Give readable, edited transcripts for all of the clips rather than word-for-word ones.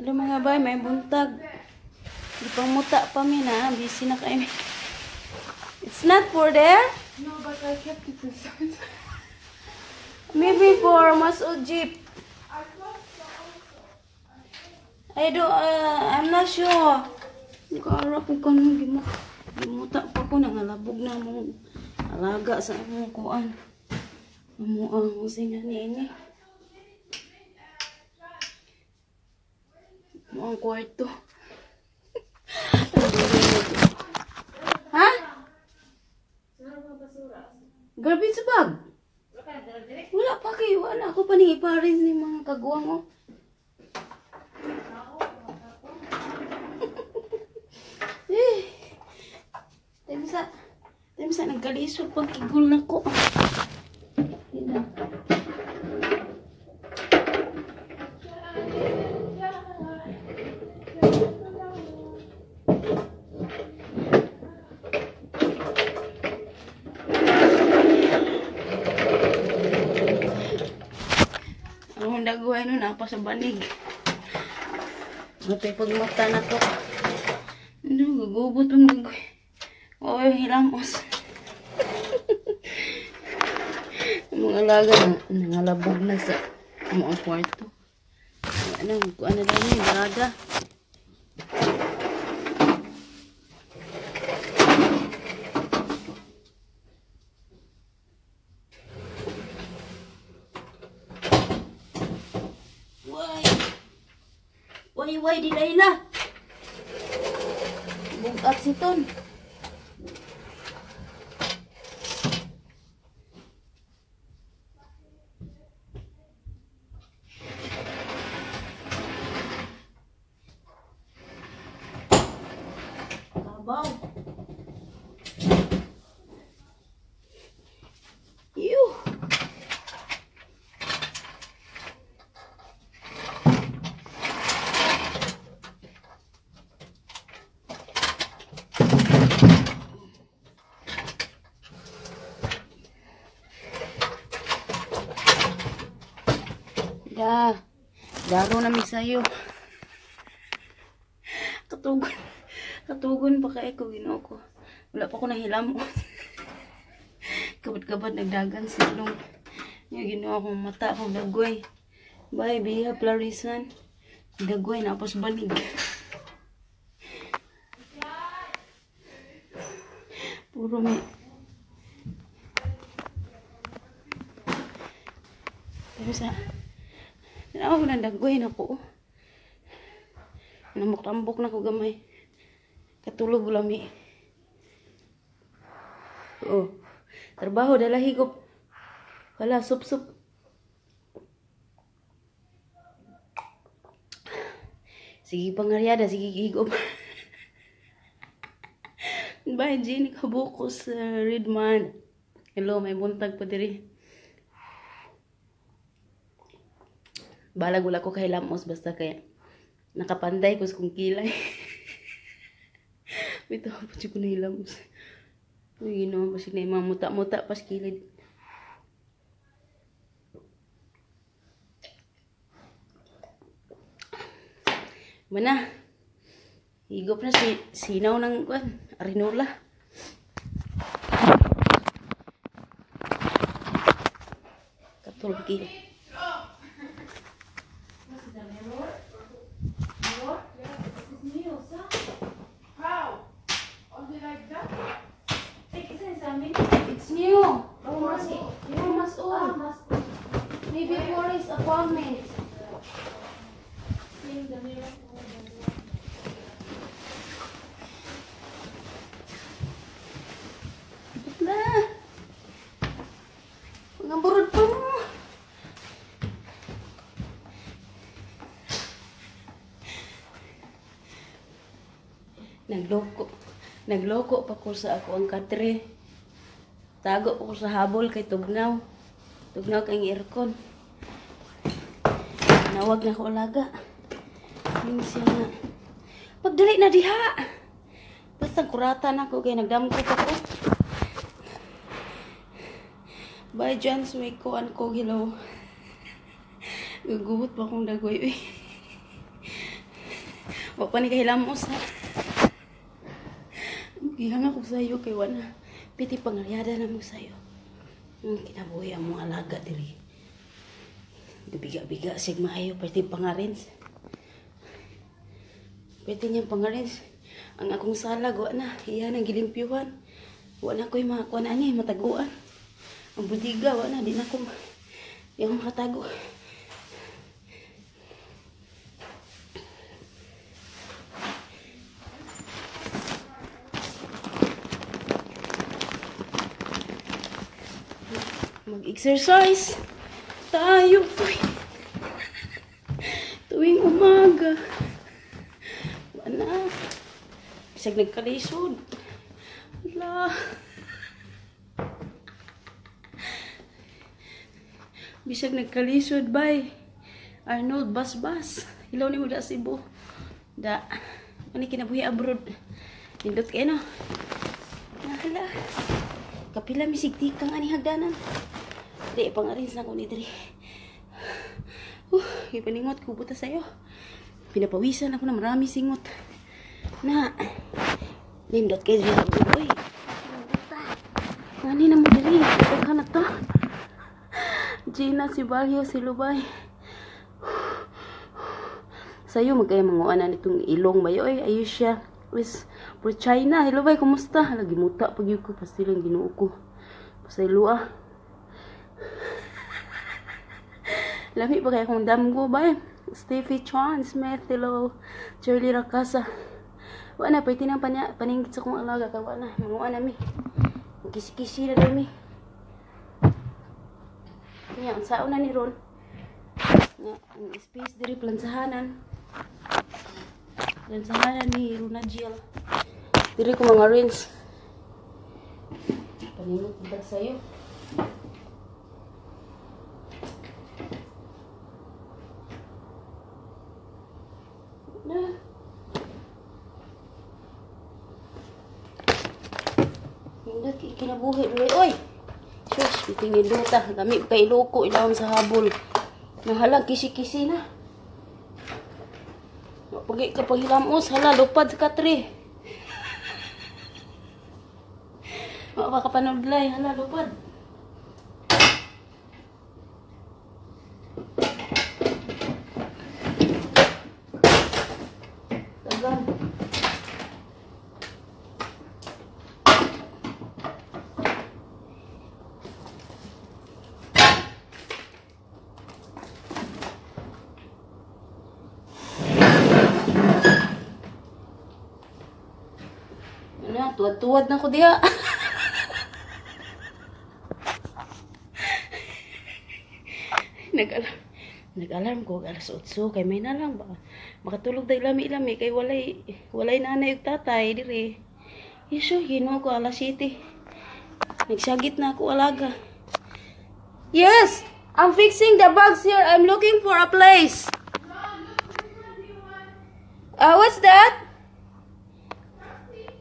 Hello mga bay, may buntag. Di pang muta pa mi na, busy na kayo. It's not for there? No, but I kept it inside. Maybe for Masud jeep. I thought so also. I don't, I'm not sure. Kaara ko kanong gimuta pa ko, nangalabog na mong alaga sa among kuan. Amo ang singa niini. Mo ang kwarto. Ha? Garbage bag? Wala pa kayo. Wala ako pa ning ipares ni mga kagwang oh. Eh. Timsa nagkalisod pag kigul na ko. Hindi. Ang daguhay nun, apa sa banig. Matay pagmata na ko. Ano, gugubot ang daguhay. Oy, hilamos. Ang mga alaga, nangalabog na sa mga kwarto. Ano, ano daw ni, barada. Why? Why, why, di Layla? Bugat si Ton. Kabaw. Ew. Da, daro na mi sayo. Katugon. Katugon pa kay ko, Ginoo ko. Wala pa ko nahilamos. Kabad-kabad nagdagan sa ilong. Yung Ginoo ko mata ko dagway. Bye, Bia Plarisan. Dagway na pas banig. Puro mi. Pero sa ako nang dagway na ko. Namok-tambok na ko gamay. Katulog lami. Oh. Trabaho dala higop. Wala sup-sup. Sige pangaryada, sige higop. Bye Jenny Kabukos, Redman. Hello, may buntag pa diri. Balag wala ko kahilamos basta kaya nakapanday ko sa kong kilay. Bitaw pa siya ko nahilamos. Uy, Ginoo, basig na yung mga muta-muta pas kilid. Mana? Higop na si sinaw ng kuan, arinola. Katulog kilid. How? Only like that? It's new. 4 months old. Maybe for his appointment. Na. Mga burod pa mo. Nagloko. Nagloko pa ko sa ako ang katre. Tago pa ko sa habol kay tugnaw. Tugnaw kay aircon. Nawag na ko alaga. Yung siya nga. Pagdali na diha. Basta kurata na ko kay nagdamko pa ko. Bye John Sueko an ko hello. Gaguhot pa akong dagoy. Wa pa ni kahilamos ha. Gihanga ko sayo kay wala. Piti pangalyada na mo sayo. Kinabuhi ang mga alaga diri. Biga-biga sig maayo pwede pangarins. Pwede niyang pangarins. Ang akong salag wa na, iya nang gilimpyuhan. Wa na ko'y makakuan ani mataguan. Ang budiga wa na, di na ko di ako makatago. Mag-exercise tayo tuwing umaga. Wala. Bisag nagkalisod. Wala. Bisag nagkalisod, bay. Arnold, bas-bas. Ilaw ni mo da Cebu. Da. Ano kinabuhi abroad. Nindot kayo, no? Nahala. Kapila misig tikang ani hagdanan. Di, pangarins na ko ni diri. Ipaningot ko buta sa'yo. Pinapawisan ako na marami singot. Na, nindot kayo diri sa buoy. Nani na mo diri. Daghan na to. Gina, si Barrio, si Lubay. Sa'yo, magkaya manguan na nitong ilong bayo. Oy, ayos siya. Wis, for China. Hello, bay, kumusta? Lagi muta pag yun ko. Pastilang ginoo ko. Pasaylo ah. Lami pa kaya kong damgo, bay. Stevie Chan Smith, hello. Charlie Rakasa. Wala na, pwede nang paningit sa kong alaga. Kaya wala na, manguan na mi. Kisi-kisi na daw mi. Kaya, ang sao na ni Ron. Nga, ang space diri plansahanan. Plansahanan ni Rona Jill. Diri ko mga rinse. Paningot punta sa'yo. Na. Hindi kinabuhi diri oy. Sus, biting nindota, dami kay loko ilawom sa habol. Nahala kisi-kisi na. Pagi ka paghilamos, hala lupad sa katre. Wa ka panudlay, hala lupad. Tagan. Ano, tuwad-tuwad na ko diha. Nag-alarm ko alas 8 kay may na lang ba. Makatulog day lami-lami kay walay nanay ug tatay diri. Iso Ginoo ko alas 7. Nagsagit na ako alaga. Yes, I'm fixing the bugs here. I'm looking for a place. What's that?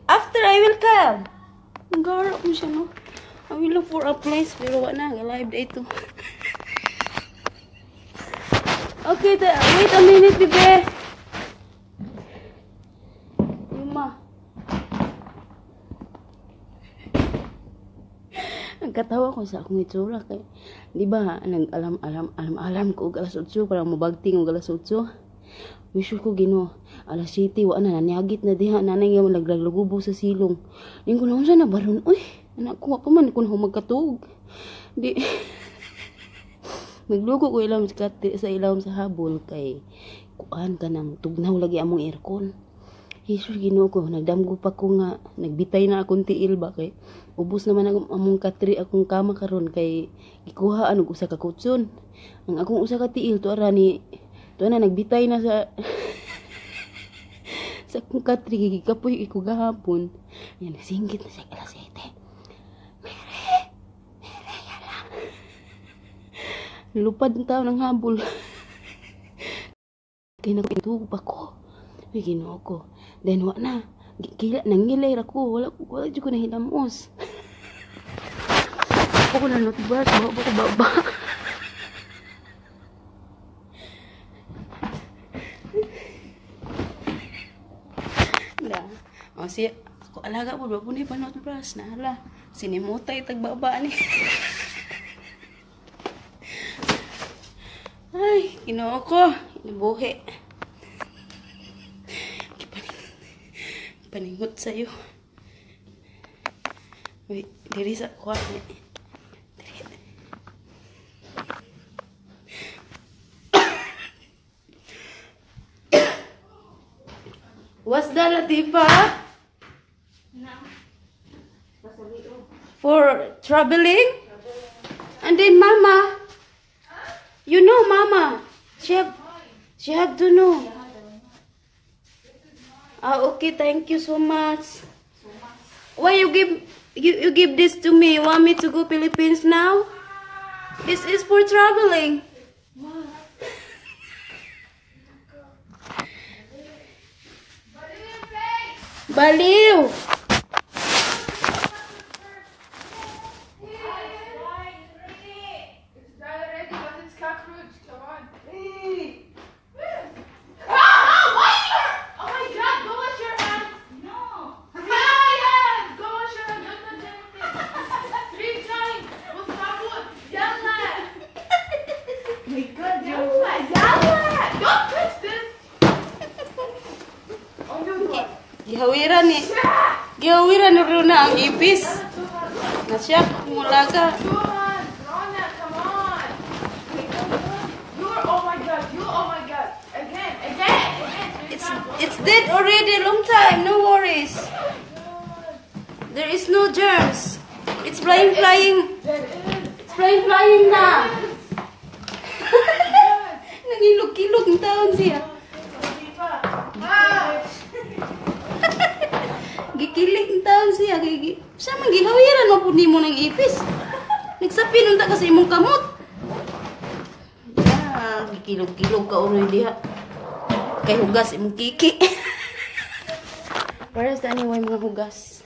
After I will come. Nagara ko siya, no? I will look for a place pero wala na, live na ito. Okay, wait a minute, bebe. Yuma. Ang katawa ko sa akong itsura kay, di ba, nag-alam ko og alas 8 para mabagting og alas 8. Wish ko Ginoo, alas 7 wa na naniagit na diha nanay nga naglaglgubo sa silong. Ning ko na unsa na baron oy, anak ko wa pa man ko na magkatuog. Di naglugo ko ilawom sa kati, sa ilawom sa habol kay kuan ka nang tugnaw lagi among aircon. Jesus Ginoo ko, nagdamgo pa ko nga nagbitay na akong tiil ba kay ubos naman akong among katri akong kama karon kay gikuha og usa ka kutson. Ang akong usa ka tiil tuara ni tuwa na nagbitay na sa sa akong katri gikapoy ko gahapon. Yan singgit na siya alas 7. Mere, mere yala. Lupad ang tao ng habol. Kay nagtuog pa ko. Uy, Ginoo ko. Then wa na. Kila nangilay ra ko. Wala jud ko nahilamos. Ako na notebook, bawa ko baba. Siya, ako alaga po, ba po ni panot brush na hala. Sinimutay tagbaba ni. Ay, Ginoo ko, inabuhi. Paningot sa'yo. Wait, diri sa kuha. Diri. What's that, Latifa? No. For traveling? And then Mama. You know Mama. She have to know. Ah, okay, thank you so much. Why you give you give this to me? You want me to go Philippines now? This is for traveling. Baliw. It's dry already, but it's cockroach. Come on. Ah, why you're... Oh my God, go wash your hands. No. Yeah, yes, go wash your hands. Don't touch anything. 3 times. Mustaput. Yalla. My God, Yalla, yalla. Don't touch this. Oh, no, what? Gihawiran ni. Gihawiran ni Runa ang ipis. Nasyak mulaga. 2 hands. Rona, come on. You're, oh my God, you, oh my God. Again, again, again. 3 times. It's dead already, long time. No worries. There is no germs. It's flying, flying. There is. It's flying, flying na. Nangilog-kilog ang taon siya. Ah! Gikilig ang taon siya. Siya man gihawiran mo po nimo ng ipis. Nagsapin unta ka sa imong kamot. Yeah, gikilog-kilog ka uroy diha. Kay hugas imong kiki. Where's the anyway mga hugas?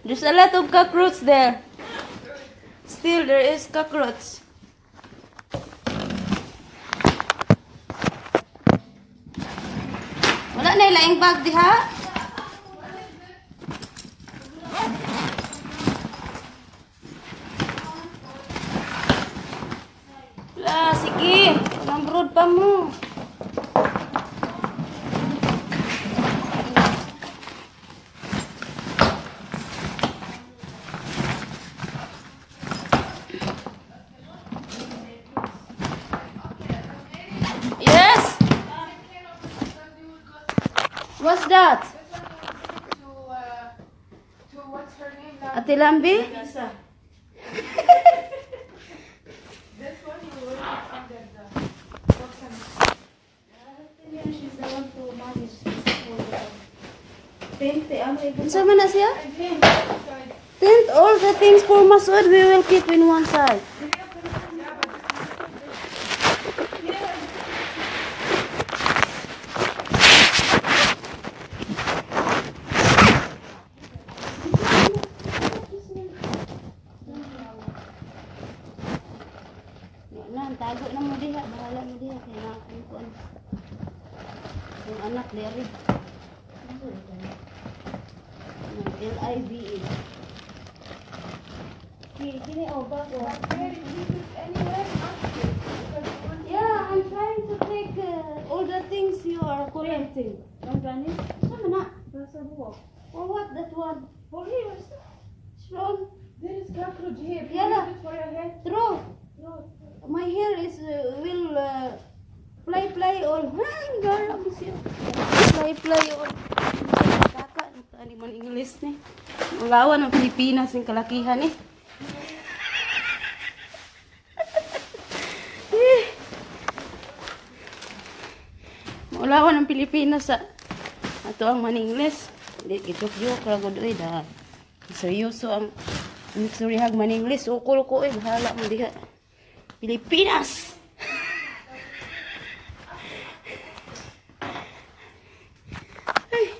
There's a lot of cockroach there. Still, there is cockroach. Wala na ilaing bag diha? Wala, sige. Mambrod pa mo. Yes. What's that? To what's her name? Ate Lambi? This one you will put under the box. She's the one to manage this whole tent. Unsa man na siya? Tent, all the things for Masood we will keep in one side. Na, tago na mo diha, bahala mo diha kay na akong kuan. Yung anak diri. L-I-V-E. Kini oh, bago. Yeah, I'm trying to take all the things you are collecting. Saan na? For what that one? For here. Strong. There is cockroach here. Yalla. Use it for your head. True. No. My hair is will fly fly all. Garam siya. Fly fly all. Kaka, ani man English ni. Ulawan ang Pilipinas ng kalakihan ni. Maulawan ang Pilipinas sa ato ang man-English. Di gijoke-joke ra gud oy da. Seryoso ang mixurihag man-English. Ukol ko oy, bahala mo diha. Pilipinas. Ay,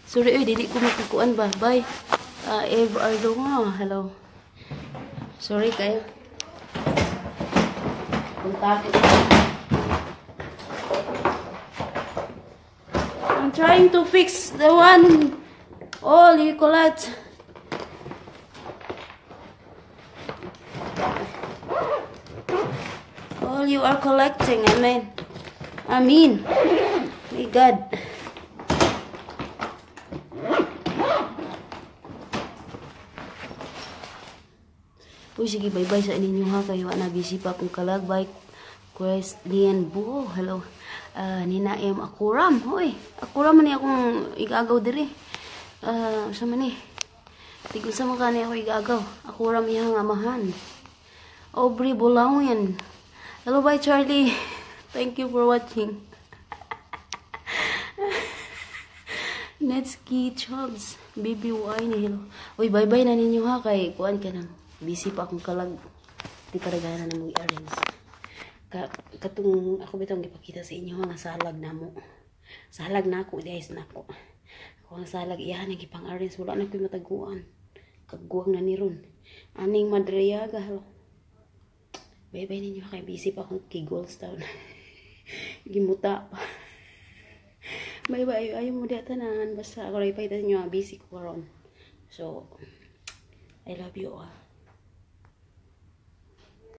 sorry oy, dili ko makikuan ba. Bye. Eve Ardo nga. Hello. Sorry kayo. Kontak. I'm trying to fix the one all you collect. All you are collecting, I mean. I mean. My God. Uy, sige, bye-bye sa ninyo ha. Kayo, na busy pa akong kalag. Bye, Christian Bo. Hello. Nina M. Akuram. Hoy, Akuram man ni akong igagaw diri. Sa man ni? Tigun sa mga ni ako igagaw. Akuram iyang amahan. Aubrey Bulawin. Hello, bye, Charlie. Thank you for watching. Netsky Chubbs. BBY ni hello. Uy, bye-bye na ninyo ha. Kay kuan ka nang. Busy pa akong kalag. Di pa nagana na mong i-arrange. Katong ako bitong gipakita sa inyo nga salag namo. Salag na ako, guys, nako. Ako ang salag iyahan ang gipang-arrange, wala na ko'y mataguan. Kagguwang na ni ron. Aning Madriaga, hello. Bye-bye ninyo kay busy pa akong kigols taon. Gimuta pa. Bye-bye. Ayaw mo di tanan. Basta ako lang ipakita sa inyo, busy ko karon. So, I love you all.